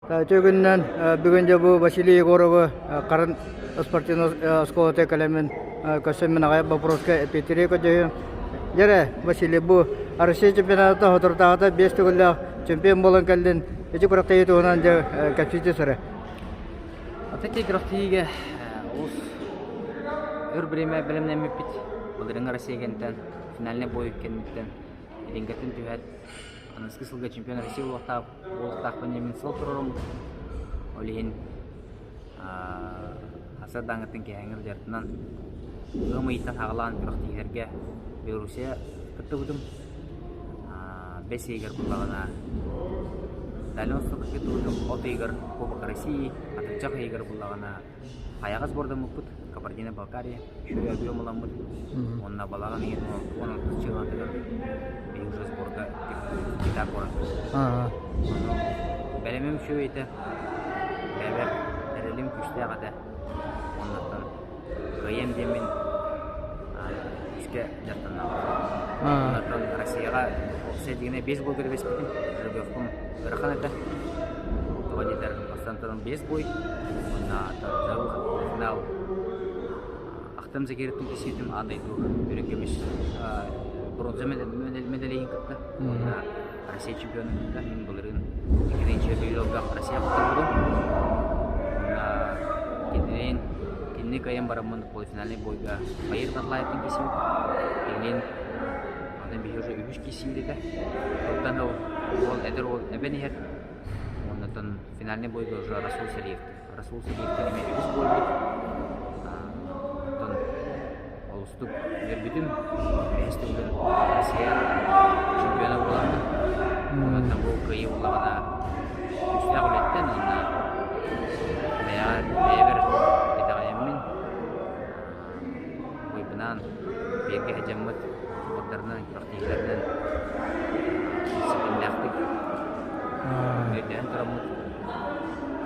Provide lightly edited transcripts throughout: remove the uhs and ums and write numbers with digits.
Үтүө бүгүн дьэ бу Василий Егоровы Харын спортивнай оскуолата кэлэммин көрсөммүн аҕай боппуруоска эппиэттири көрдөһүөм. Дьэрэ, Василий, бу Россия чемпионата соторутааҕыта биэс төгүллээх чемпион буолан кэллин. Ити күрэхтэһии туһунан дьэ кэпсии сыры. Ити күрэхтэһиигэ олус өр бириэмэ бэлэмнэммиппит. Былырыҥҥы Россия кэнниттэн финальный бой кэнниттэн рингаттан түһээт Аныгыскы сылга чемпион России буолуохтаах буолуохтаахпын диэн мин сыл туруоруммут. Ол иһин сарсыардааҥҥыттан киэһээҥҥи дьарыктанан ыам ыйыттан саҕалаан күрэхтэһиилэргэ Белоруссия кыттыбытым. Бэс ыйыгар буоллаҕына Дальний Востокка кыттыбытым. От ыйыгар Кубок России, атырдьах ыйыгар буоллаҕына Хайаҕас буордаммыппыт, Кабардино-Балкария, үчүгэй объем ыламмыт уонна балаҕан ыйын 16 чыылатыгар биһиги уже сборга гитар куораппыт. Ону бэлэмим үчүгэй этэ, бэйэбэр эрэлим күүстээх этэ. Оннуттан кыайыам диэммин күүскэ дьарыктаннаҕым. Оннуттан Россияҕа уопсай дьиҥинэ биэс буолга түбэспитим, жеребьевкам ыарахан этэ. Тоҕо диэтэр бастатан туран биэс бой уонна финал Ахтам Закировтың кисиэтим аан дойду үрүҥ көмүс бронза медалиһин кытта уонна Россия чемпионун кытта мин былырыын икки тыһыынча Россия кыттыбытым уонна кинилин кинини кыайан бараммын полуфинальный бойга Фаир Батлаевтың кисибит кинилин аны биһи уже үһүс киссиибит этэ оттон уол эдэр уол эбэн иһэр Оннуттан финальный бойга уже Расул Салиев. Расул Салиевтэн эмиэ үһүс буолбут. Оттон олустук үөрбүтүм. Бэһис төгүлүн Россия чемпиона буоламмын. Онтон бу кыайыы буоллаҕына күүстээх үлэттэн уонна бэйэҕэр бэйэбэр итэҕэйэммин Уйбунаан бииргэ сылдьаммыт уолаттарынан, күрэхтэһиилэринэн ситимнээхтик өйдөһөн тураммыт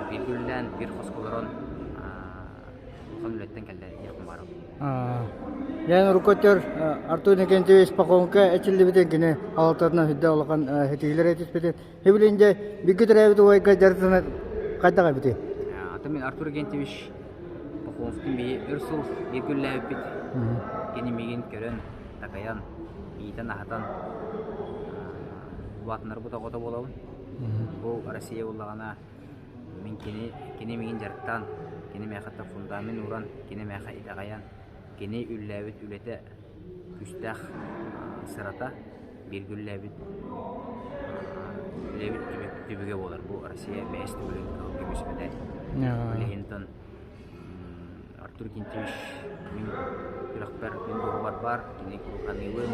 бииргэ үлэлээн, биир хоско олорон улахан үлэттэн кэллэ диэхпин баҕарабын. Дьэ урукку өттүгэр Артур Иннокентьевич Пахомка эчиллибитин кини халалтатынан сүрдээх улахан ситиһиилэри этиспитин. Һибилин дьэ бииргэ төрөөбүт убайга дьарыктанар хайдах эбитий? Ата мин Артур Иннокентьевич Пахомскай биһи өр сыл бииргэ үлэлээбиппит. Кини миигин көрөн, такайан, иитэн-аһатан улаатыннарбыт оҕото буолабын. Бу Россия буоллаҕына мин кини, кини миигин дьарыктаан, кини миэхэ фундамент ууран, кини миэхэ итэҕэйэн, кини үллээбит үлэтэ күүстээх сырата бииргэ үлэлээбит үлэбит түбүгэ буолар. Бу Россия бэйэс төгүлүн кыһыл көмүс мэтээл. Билигин Артур Кентьевич мин күрэхпэр мин дуоһубар баар, кини куруук аныыбын,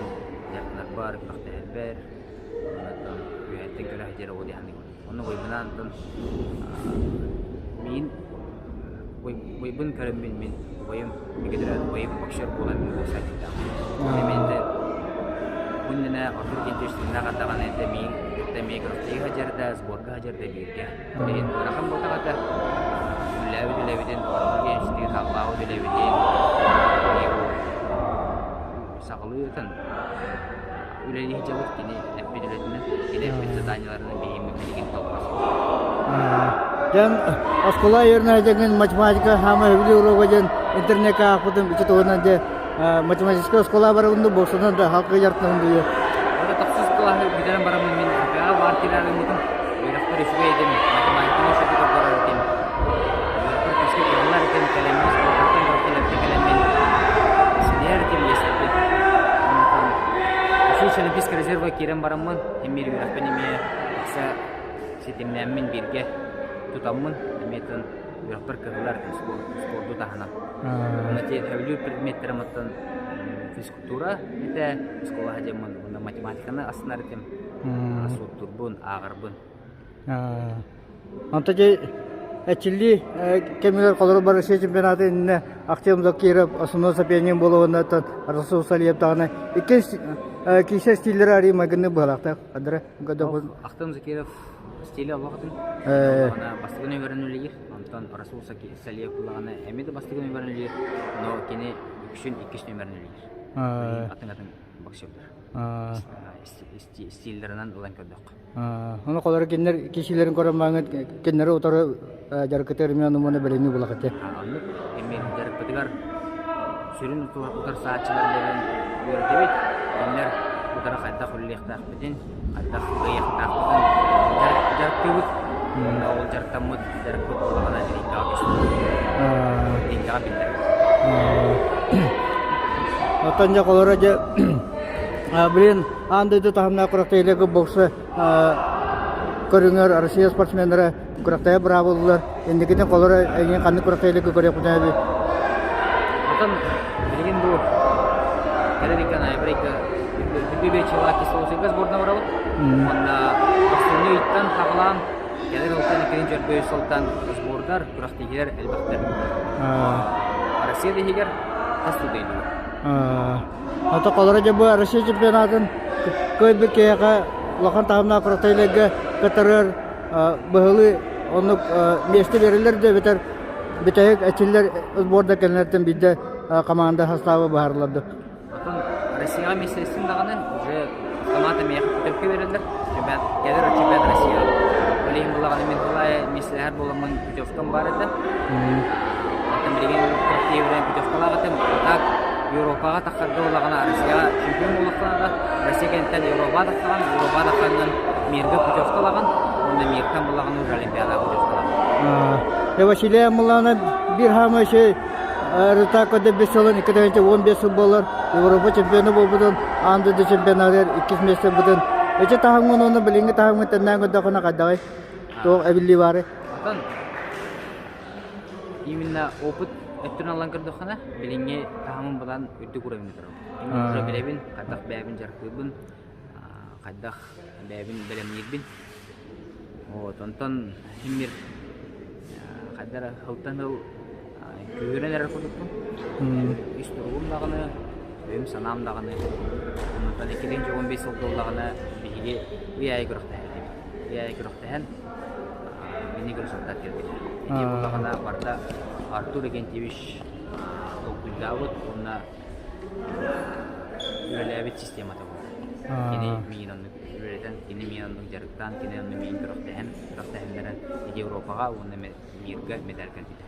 дьарыктанарбар, күрэхтэһэрбэр, онон үөһэттэн көрө сылдьар оҕо дии саныыбын. Онно уйбунаан миин Уйбун көрөммүн мин убайым бигэ убайым боксер буолан мин боксааччытаах. Мен де бу иннинэ Артур Кентьевич тыыннаах даҕаны этэ миин кытта эмиэ күрэхтэһии сылдьарда, сборга сылдьарда бииргэ. Билигин ыарахан буолтах этэ. Үлэлээбит үлэбитин Артур Кентьевичтиин хааллаабыт үлэбитин саҕалыы ытан үлэлии сылдьабыт кини эппит үлэтинэн, кини эппит заданиеларынан биһиги билигин толорос. Дьон оскуола үөрэнээччигин математика хаама сөбүлүүр уруога диэн интернекка аахпытым ити туһунан дьэ математическай оскуола барабын дуу буолсунан да халкы дьарыктанан дуу Ата тохсус кылааһы бүтэрэн бараммын мин РПА баар киирэрим үөрэхпэр үчүгэй этим, математиканы үчүгэй көрдөрөр этим. Үөрэхпэр күүскэ кыһаллар этим, кэлэммин спортан көртөлөргө кэлэммин сидиэр этим миэстэбин. Онтон Училище Олимпийского резерва киирэн бараммын, эмиэ үөрэхпин эмиэ ыкса ситимнээммин бииргэ тутаммын, эмиэ үөрэхпэр кыһаллар этим спорду таһынан. Онно сөбүлүүр предметтэрим оттон физкультура этэ, оскуола садьаммын уонна математиканы астынар этим. Суоттуурбун, ааҕарбын. Онто дьэ эрчиллии кэмигэр холоро Россия чемпионатын иннинэ Ахтем Закиров основной соперник буолуоннаттан Расул Салиев даҕаны иккис киисэ стиллэрэ арыый майгыннык быһалаахтаах адара Ахтем Закиров стилэ олох атын. Бастакы нөмерин үлэлиир. Онтон Расул Салиев буллаҕына эмиэ да бастакы нөмерин үлэлиир, но кини үксүн иккис нөмерин үлэлиир. Атын-атын боксердар. стиллэринэн ылан көрдөххө. Ону холоро кинилэр кишилэрин көрөн бааҥыт кинилэри утары дьарыкытыар эмиэ ону бэлэмни булахыты. Оннук эмиэ дьарыкпытыгар сүрүн утарсааччылар буолан үөрэтэбит. Кинилэр утары хайдах үлэлиэхтээхпитин, хайдах кыайыахтаахпытын дьарыктыыбыт. Уонна ол дьарыктаммыт дьарыкпыт улахана рингэҕэ көстөр. Рингэҕэ биллэр. Оттон дьэ холоро дьэ блин аан дойду таһымнаах күрэхтэһиилэргэ бокса көрүҥэр Россия спортсменнара күрэхтэһэ быраабыллар. Инникитин холоро эйигин ханнык күрэхтэһиилэргэ көрүөхпүтүн эбит? Оттон билигин бу кэлэр ыйга ноябрь ыйга Бүлүү Кисловодскайга сборна барабыт. Уонна тохсунньу ыйтан саҕалаан кэлэр ылтан иккитин дьөрбөй сылтан сбордар, күрэхтэһиилэр элбэхтэр. Россия да иһигэр хас да дойдуга. Ото холоро дьэ бу Россия чемпионатын кыайбыт киһиэхэ улахан таһымнаах күрэхтэһиилэргэ кытарыар быһылыы оннук миэстэ биэрэллэр да эбэтэр бүтэһик эчиллэр сборда кэлэнэртэн биирдэ команда састааба быһаарыллар да. Оттон Россияҕа миэстэлэстин даҕаны уже автомата миэхэ путевка биэрэллэр. Чемпионат кэлэр чемпионат Россияҕа. Ол иһин буллаҕына мин тыл аайы миэстэлэһэр буоламмын путевкам баар этэ. Оттон билигин күрэхтэһиибинэн путевкалаах этим. А так Европаҕа тахсарга буоллаҕына Россияҕа чемпион буолуохтаах да Россия кэнниттэн Европаҕа тахсаҕын, Европаҕа тахсаҥҥын мирга путевка ылаҕын уонна миртан буллаҕына уже Олимпиадаҕа путевка ылаҕын. Василий Аммалана биир хаамай şey Рытако бес сылын 2015 сыл буолар Европа чемпиона буолбутун, аан дойду чемпионатыгар иккис миэстэ ылбытын. Эчи таһымҥын уонна билиҥҥи таһымҥын тэннээн көрдөххүнэ хайдаҕый? Туох эбиллии баарый? Оттон именно опыт өттүн алан көрдөххүнэ, билиҥҥи таһымын булан үрдүк уровень турабын. Именно уже билэбин, хайдах бэйэбин дьарыктыырбын, хайдах бэйэбин бэлэмниирбин. Вот, онтон син хайда эрэ сылтан сыл күүһүрэн эрэр курдукпун. Ис туругум даҕаны, өйүм-санаам даҕаны. Онтон 2015 сыл буоллаҕына биһиги ый аайы күрэхтэһэрбит. Ый аайы күрэхтэһэн мини көрсүктар кэлбитэ. Ити буоллаҕына барыта Артур Игнатьевич толкуйдаабыт уонна үлэлээбит системата буолар. Кини миигин оннук үлэлэтэн, кини миигин оннук дьарыктаан, кини онно миигин күрэхтэһэн, күрэхтэһиннэрэн Европаҕа уонна мирга медаль кэлбитэ.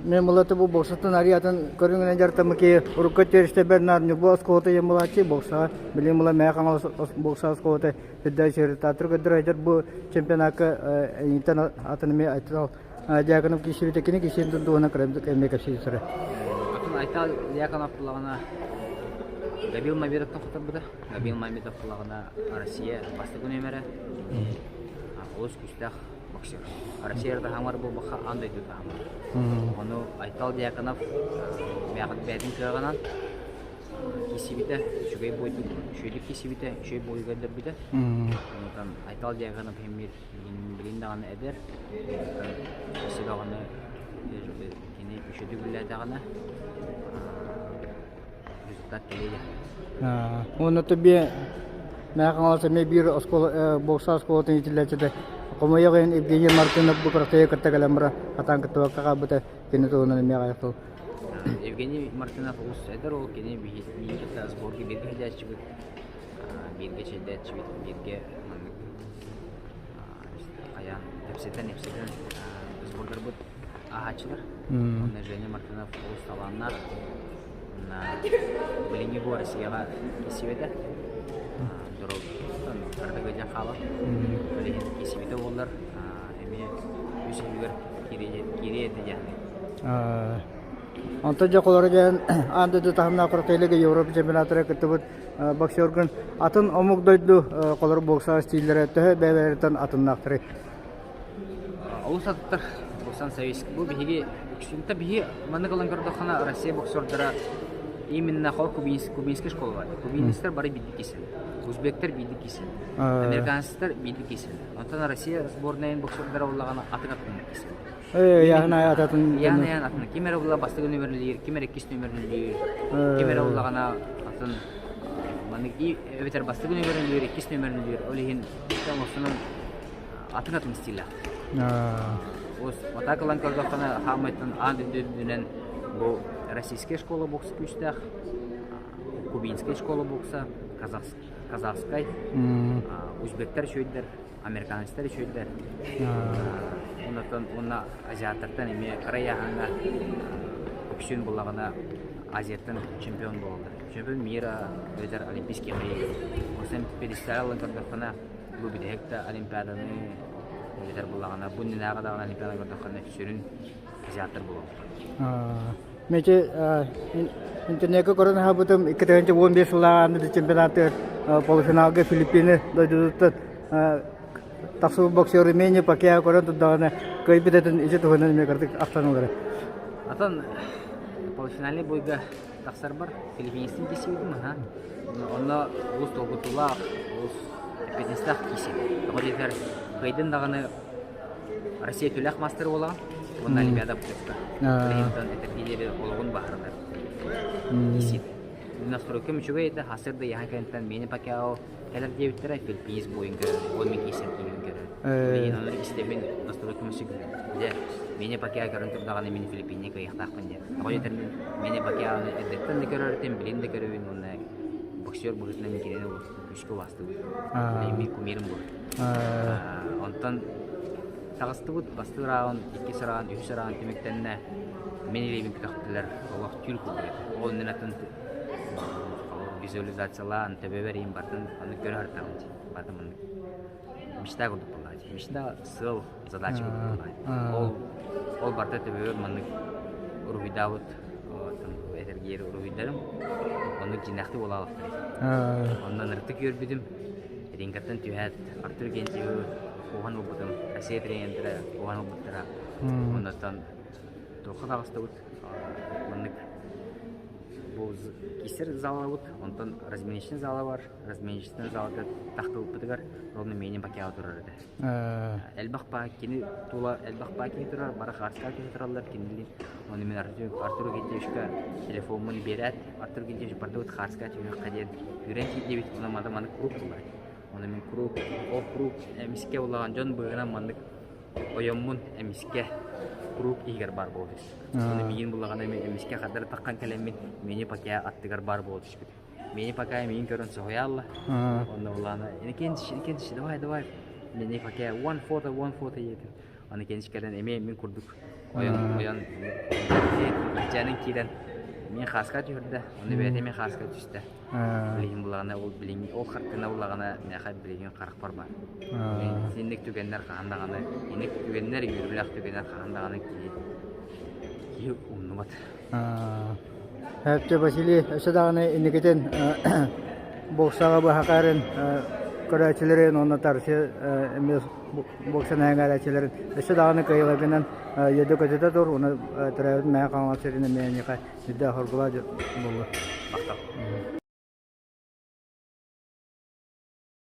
Мен булаты бу боксаттан ариатын көрүҥүнэн дьарыктаммыт урукку теристе Бернар Ньурба оскуолата диэн булааччы боксаҕа билигин була Мэйэ Хаҥалас бокса оскуолата үрдэ результаттары көрдөрө бу чемпионакка эйигиттэн атын эмиэ Айтал Дьяконов киирсибитэ кини киирсиэн туһунан эмиэ кэпсии сыры. Атын Айтал Дьяконов булаҕына Габил Мамедовтан хотторбута. Габил Мамедов булаҕына Россия бастакы нүөмэрэ. Олус күүстээх боксер. Россия таһымар буолбакка аан дойду таһымар. Ону Айтал Дьяконов бэйэтин кыаҕынан киирсибитэ, үчүгэй буойдук, үчүгэйдик киирсибитэ, үчүгэй буойуга өллөрбүтэ. Онтон Айтал Дьяконов иһин билин даҕаны эдэр, өссө даҕаны кини үчүгэйдик үлэлээтэҕинэ результат кэлиэ. Уонна төбө Мэйэ Хаҥалас эмиэ биир оскуола бокса оскуолатын иитиллээччитэ хомойуох иһин Евгений Мартынов бу күрэхтэһиигэ кытта кэлэн баран хатаан кыттыбакка хаалбыта кини туһунан эмиэ аҕыйах тыл. Евгений Мартынов олус эдэр уол, кини биһиги кытта сборга бииргэ сылдьааччыбыт, бииргэ чэйдээччибит, бииргэ маннык хайаан кэпсэтэн-ипсэтэн сбордарбыт ааһааччылар. Уонна Женя Мартынов олус талааннаах. Уонна билиҥҥи бу Россияҕа киирсибэтэ. Дорогуттан барыта ыалдьан хаалан. Ол иһин киирсибитэ буоллар эмиэ үс иһигэр киириэ этэ диэн. Онтон дьэ холоро диэн аан дойду таһымнаах күрэхтэһиилэргэ Европа чемпионатыгар кыттыбыт боксергун атын омук дойду холоро бокса стиллэрэ төһө бэйэлэриттэн атыннаахтарый? Олус атыттар Боксан Союз. Бу биһиги үксүнтэ биһи маннык ылан көрдөххүнэ Россия боксердара именно хол кубинская школа бар. Кубинецтэр бары биирдик киирсэллэр. Узбектар биирдик киирсэллэр. Американецтар биирдик киирсэллэр. Онтон Россия сборнайын боксердара буоллаҕына атын атын киирсэллэр. Ыйааһын атын Ыйааһын атын. Ким эрэ була бастакы нүмерин ким эрэ иккис нүмерин ким эрэ буллаҕына атын маннык эбэтэр бастакы нүмерин иккис нүмерин Ол иһин оҥостунан атын атын стиллээх. Вот так ылан көрдөххүнэ хаамайтан аан үрдүнэн бу российская школа бокса күүстээх, кубинская школа бокса, казахскай, узбектар үчүгэйдэр, американецтар үчүгэйдэр. Оннуттан уонна азиаттартан эмиэ кыра ыйааһыҥҥа үксүн буллаҕына Азияттан чемпион буолаллар. Чемпион мира эбэтэр олимпийский хайыы. Онтон пьедестал ылан көрдөххүнэ, бу бүтэһик да олимпиаданы эбэтэр буллаҕына, бу иннинээҕи даҕаны олимпиаданы көрдөххүнэ сүрүн азиаттар буолаллар. Мечи интернетке көрөн аһабытым 2015 сыллааҕы чемпионатыгар полуфиналга Филиппины дойдутуттан тахсыбыт боксер Мэнни Пакьяо көрөн турдаҕына кыайбыт этин ити туһунан эмиэ кырдык ахтан ылара. Атын полуфинальный бойга тахсарбар филиппинецтин кисибитим аха. Онно олус долгутуулаах, олус эппиэтинэстээх киси. Тоҕо диэтэр кыайдын даҕаны Россия түлэх мастер буолаҕын уонна Олимпиада путевка. Билигин этэрдиилэри олоҕун баһардар. Кисит. Настройкам үчүгэй этэ, хасыр да яһан кэнниттэн Мэнни Пакьяо кэлэр диэбиттэрэ, Филиппинец буойун көрөр, ол мин киирсэн киирэн көрөр. Билигин ону истэбин, настройкам өссө дьэ, Мэнни Пакьяо көрөн турдаҕына мин Филиппиҥҥэ кыайыахтаахпын диэн. Тоҕо диэтэр мин Мэнни Пакьяоны эрдэттэн да көрөр этим, билигин да көрөбүн уонна боксер быһыытынан мин кинини күүскэ убаастыыбын. Мин кумирым буолар. Онтон таҕыстыбыт бастыыр аан, иккис араан, үһүс араан түмүктэннэ. Мин илиибин көтөхтүлэр, олох түүл курдук этэ. Ол иннинэ атын визуализациялаан, төбөбөр иһин бартын аны көрө сырыттаҕым дии. Бартын маннык мечта курдук буоллаҕа дии. Мечта сыал, задача курдук буоллаҕа. Ол ол барыта төбөбөр маннык уруһуйдаабыт этэргиэр уруһуйдарым оннук дьиҥнээхтик буолаалахтар. Онно ынырыктык үөрбүтүм. Ринкаттан түһээт Артур Гентьевы кууһан ылбытым. Россия тренердэрэ кууһан ылбыттара. Оннуттан туохха таҕыстыбыт маннык бу киссер залабыт, онтон разминочный зала бар. Разминочный залга тахтыбыппытыгар ровно Мэнни Пакьяо турар этэ. Элбэх па кини тула элбэх па киһи турар, бары хаарска киһи тураллар кинилиин. Ону мин Артур Гентьевичка телефоммун биэрээт, Артур Гентьевич бардыбыт хаарска түһүөххэ диэн үүрэн тиийдибит. Онон маны маннык круг булар. Ону мин круг, ол круг эмискэ улахан дьон быһынан маннык ойоммун эмискэ круг иһигэр баар буола түспүт. Ону миигин буллаҕына эмискэ хардары таххан кэлэммин Мэнни Пакьяо аттыгар баар буола түспүт. Мэнни Пакьяо миигин көрөн соһуйаалла. Онно улаана Иннокентич, Иннокентич, давай, давай. Мэнни Пакьяо one photo, one photo диэтим. Аны кэнники кэлэн эмиэ мин курдук ойон ойон илдьээнин киирэн мин хааска түһэрдэ, онно бэйэтэ эмиэ хааска түстэ. Билигин булаҕына ол билиҥҥи ол хартыына буллаҕына миэхэ билигин харахпар баар. Итинник түгэннэр хаһан даҕаны, инник түгэннэр, үөрүүлээх түгэннэр хаһан даҕаны киһи киһи умнубат. Чэ, Василий, өссө даҕаны инникитин боксаҕа быһахарын көрөөччүлэрин уонна тарсы эмиэ бокса нэһэҥээрээччилэрин өссө даҕаны кыайыыларгынан үөдэ-көтүтэ тур уонна төрөөбүт Мэҥэ Хаҥалас сирин эмиэ эйиэхэ үрдээх оргулаа буолуо. Махтал.